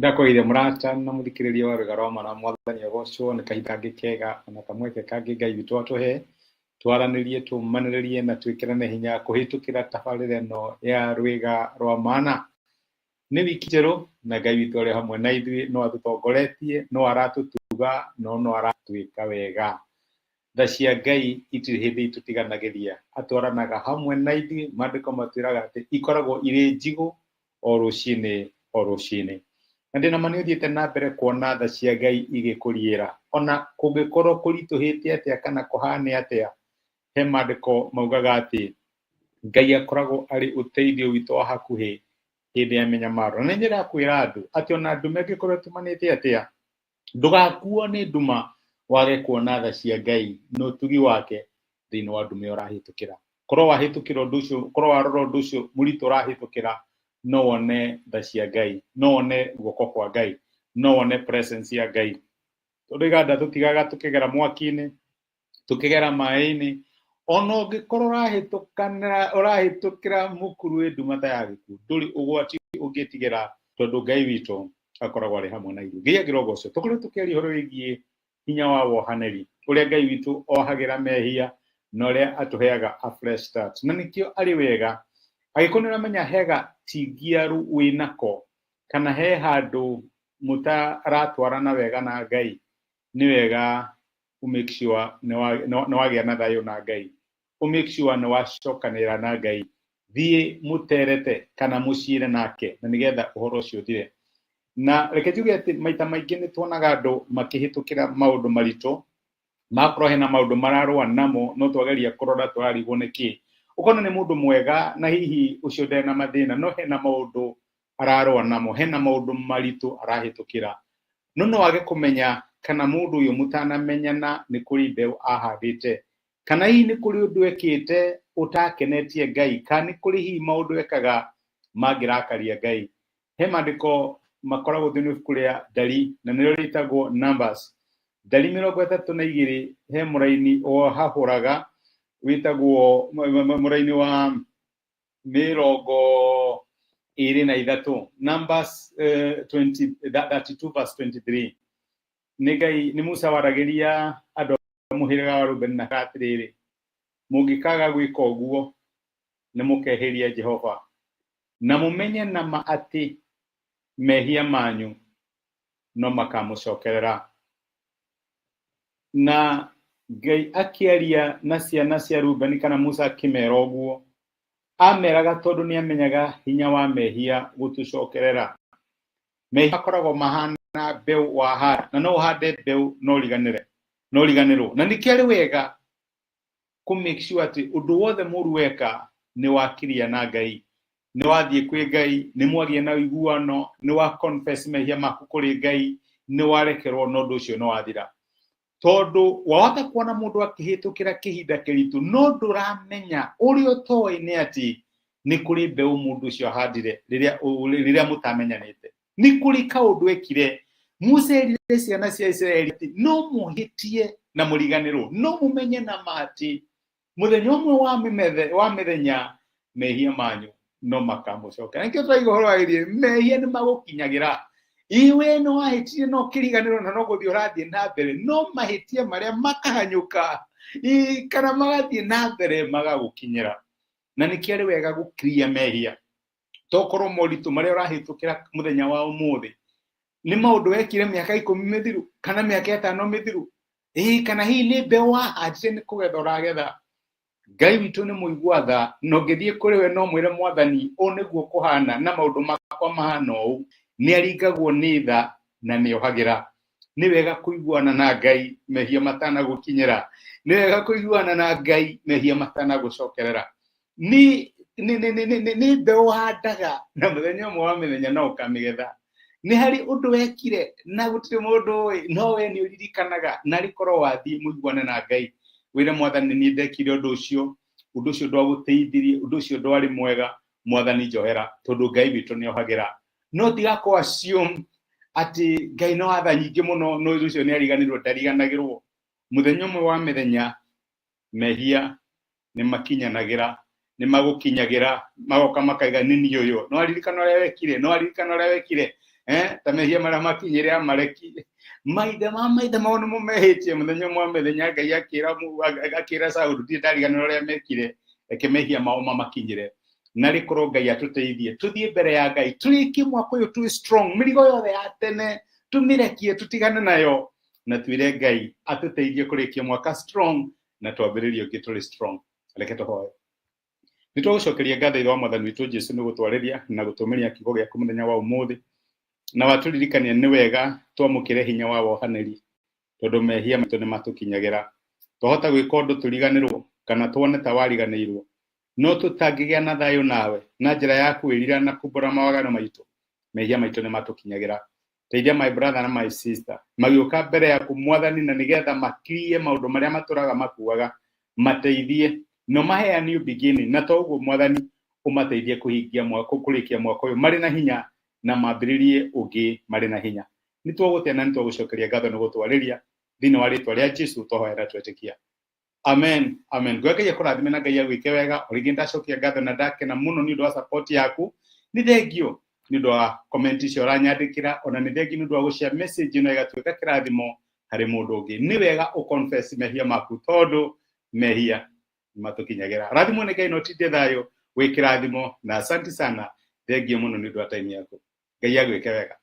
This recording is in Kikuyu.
Ndakũgeithia mũrata na mũthikĩrĩria wa Rwĩga rwa Mara, Mwathani agocwo nĩ kahinda kangĩ kega ona kamweke kangĩ Ngai witũ atũhe twaranĩrie, tũmanĩrĩrie na twĩkĩrane hinya kũhĩtũkĩra tabarĩra ĩno ya Rwĩga rwa Mana. Nĩ wiki njerũ na Ngai witũ arĩ hamwe na ithuĩ, no atũtongoretie, no aratũtuga, no no aratwĩka wega. Tha cia Ngai itirĩ hĩndĩ itũtiganagĩria, atwaranaga hamwe na ithuĩ. Maandĩko matwĩraga atĩ ikoragwo irĩ njigũ o rũcinĩ o rũcinĩ. Na ndĩna ma nĩ ũthiĩte na mbere kuona tha cia Ngai igĩkũriĩra. Ona kũngĩkorwo kũritũhĩte atĩa kana kũhane atĩa, he maandĩko maugaga atĩ Ngai akoragwo arĩ ũteithio witũ wa hakuhĩ hĩndĩ ya mĩnyamaro. Na nĩ nyendaga kwĩra andũ atĩ ona nduma ĩngĩkorwo ĩtumanĩte atĩa, ndũgakuo nĩ nduma wage kuona tha cia Ngai na ũtugi wake thĩinĩ wa nduma ĩyo ũrahĩtũkĩra. Korwo wahĩtũkĩra ũndũ ũcio, korwo warora ũndũ ũcio mũritũ ũrahĩtũkĩra, no wone tha cia Ngai, no wone guoko kwa Ngai, no wone presence ya Ngai. Tondũ iganda tũtigaga tũkĩgera mwaki-inĩ, tũkĩgera maĩ-inĩ, ona ũngĩkorwo ũrahĩtũkanĩra ũrahĩtũkĩra mũkuru wĩ nduma ta ya gĩkuũ, ndũrĩ ũgwati ũngĩtigĩra tondũ Ngai witũ akoragwo arĩ hamwe na ithuĩ. Ngai angĩrogocwo. Tũkoretwo tũkĩaria ũhoro wĩgiĩ hinya wa wohanĩri, ũrĩa Ngai witũ ohagĩra mehia na ũrĩa atũheaga a fresh start. Na nĩkĩo arĩ wega angĩkorwo nĩ ũramenya he gatingiaru wĩnako kana he handũ mũtaratwarana wega na Ngai, nĩ wega ũ make sure nĩ wagĩa na thayũ na Ngai, ũ make sure nĩ wacokanĩrĩra na Ngai, thiĩ mũterete kana mũcire nake na nĩgetha ũhoro ũcio ũthire. Na reke njuge atĩ maita maingĩ nĩ tuonaga andũ makĩhĩtũkĩra maũndũ maritũ, makorwo hena maũndũ mararũa namo, no twageria kũrora tũrarigwo nĩkĩ. Ũkona nĩ mũndũ mwega na hihi ũcio ndarĩ na mathĩna, no hena maũndũ ararũa namo, hena maũndũ maritũ arahĩtũkĩra. No no wage kũmenya kana mũndũ ũyũ mũtanamenyana nĩ kũrĩ mbeũ ahandĩte, kana hihi nĩ kũrĩ ũndũ ekĩte ũtakenetie Ngai, kana nĩ kũrĩ hihi maũndũ ekaga mangĩrakaria Ngai. He maandĩko makoragwo thĩinĩ wa ibuku rĩa Ndari, na nĩrĩo rĩtagwo Numbers. Ndari 32 he mũraini ũhahũraga wĩtagwo mũraini wa 23, Numbers 20, 32 verse 23. Nĩ Ngai, nĩ Musa waragĩria andũ a mũhĩrĩga wa Rubeni na atĩrĩrĩ, mũngĩkaga gwĩka ũguo nĩ mũkehĩria Jehova, na mũmenye na ma atĩ mehia manyu no makamũcokerera. Na Ngai akĩaria na ciana cia Rubeni kana Musa akĩmera ũguo, ameraga tondũ nĩ amenyaga hinya wa mehia gũtũcokerera. Mehia makoragwo mahana mbeũ wahanda, na no ũhande mbeũ no ũriganĩre, no ũriganĩrwo. Na nĩkĩo arĩ wega kũ make sure atĩ ũndũ wothe mũru weka nĩ wakiria na Ngai, nĩ wathiĩ kwĩ Ngai, nĩ mwagĩa na ũiguano, nĩ wa confess mehia maku kũrĩ Ngai, nĩ warekerwo na ũndũ ũcio nĩ wathira. Tondũ wahota kuona mũndũ akĩhĩtũkĩra kĩhinda kĩritũ, no ndũramenya ũrĩa ũtoĩ nĩ atĩ nĩ kũrĩ mbeũ mũndũ ũcio ahandire rĩrĩa mũtamenyanĩte. Nĩ kũrĩ kaũndũ ekire. Musa erire ciana cia Isiraeli atĩ no mũhĩtie na mũriganĩrwo, no mũmenye na ma atĩ mũthenya ũmwe wa mĩthenya mehia manyu no makamũcokera. Nĩkĩo tũraiga ũhoro wa gĩthiĩ, mehia nĩ magũkinyagĩra. Iwe nĩ wahĩtirie no ũkĩriganĩrwo na no gũthiĩ ũrathiĩ na mbere, no mahĩtia marĩa makahanyũka kana magathiĩ na mbere magagũkinyĩra. Na nĩkĩo arĩ wega gũkiria mehia. Tokorwo moritũ marĩa ũrahĩtũkĩra mũthenya wa ũmũthĩ nĩ maũndũ wekire mĩaka 10 mĩthiru kana mĩaka 5 mĩthiru, kana hihi nĩ mbeũ wahandire nĩ kũgetha ũragetha. Ngai witũ nĩ mũigua tha, na ũngĩthiĩ kũrĩ we no mwĩre Mwathani ũũ nĩguo kũhana na maũndũ makwa mahana ũũ, nĩ aringagwo nĩ tha na nĩ ohagĩra. Nĩ wega kũiguana na Ngai mehia matanagũkinyĩra, nĩ wega kũiguana na Ngai mehia matanagũcokerera. Nĩ mbeũ ũhandaga na mũthenya ũmwe wa mĩthenya no ũkamĩgetha. Nĩ harĩ ũndũ wekire na gũtirĩ mũndũ ũĩ, no we nĩ ũririkanaga, na arĩ korwo wathiĩ mũiguane na Ngai, wĩre Mwathani niĩ ndekire ũndũ ũcio, ũndũ ũcio ndwagũtĩithirie, ũndũ ũcio ndwarĩ mwega, Mwathani njohera, tondũ Ngai witũ nĩ ohagĩra. No tiga kũ assume atĩ Ngai no atha nyingĩ mũno, no ũndũ ũcio nĩ ariganĩrwo, ndariganagĩrwo. Mũthenya ũmwe wa mĩthenya mehia nĩ makinyanagĩra, nĩ magũkinyagĩra, magoka makaiga nĩ niĩ ũyũ, no aririkana ũrĩa wekire, no aririkana ũrĩa wekire. Ta mehia marĩa makinyĩre Amaleki, maithe ma maithe mao nĩmo mehĩtie. Mũthenya ũmwe wa mĩthenya Ngai akĩra Saulu, ndirĩ ndariganĩrwo ũrĩa mekire, reke mehia mao mamakinyĩre. Na rĩkorwo Ngai atũteithie tũthiĩ mbere ya Ngai tũrĩkie mwaka ũyũ twĩ strong, mĩrigo yothe ya tene tũmĩrekie, tũtigane nayo, na twĩre Ngai atũteithie kũrĩkia mwaka strong na twambĩrĩrie ũngĩ tũrĩ strong. Reke tũhoe. Nĩ twagũcokeria ngatho, Ithe wa Mwathani witũ Jesu, nĩ gũtwarĩria na gũtũmĩria kiugo gĩaku mũthenya wa ũmũthĩ, na watũririkania nĩ wega twamũkĩre hinya wa wohanĩri, tondũ mehia maitũ nĩ matũkinyagĩra. Twahota gwĩka ũndũ tũriganĩrwo kana tuone ta wariganĩirwo, no tũtangĩgĩa na thayũ nawe na njĩra ya kwĩrira na kumbũra mawaganu maitũ, mehia maitũ nĩ matũkinyagĩra. Teithia my brother na my sister magĩũka mbere yaku, Mwathani, na nĩgetha makirie maũndũ marĩa matũraga makuaga. Mateithie no mahe a new beginning, na to ũguo, Mwathani, ũmateithie kũhingia mwaka, kũrĩkia mwaka ũyũ marĩ na hinya na mambĩrĩrie ũngĩ marĩ na hinya. Nĩ twagũtĩa na nĩ twagũcokeria ngatho nĩ gũtwarĩria. Thĩinĩ wa rĩtwa rĩa Jesu twahoya na twetĩkia, amen, amen. Ngoya Ngai akũrathime na Ngai agwĩke wega. O rĩngĩ ndacokia ngatho na ndakena mũno nĩ ũndũ wa support yaku. Nĩ thengio nĩ ũndũ wa comment icio ũranyandĩkĩra, ona nĩ thengio nĩ ũndũ wa gũshare message ĩno ĩgatuĩka kĩrathimo harĩ mũndũ ũngĩ. Nĩ wega ũconfess mehia maku, tondũ mehia matũkinyagĩra. Rathimwo nĩ Ngai na ũtinde thayũ, wĩ kĩrathimo, na asanti sana. Thengio mũno nĩ ũndũ wa time yaku. Ngai agwĩke wega.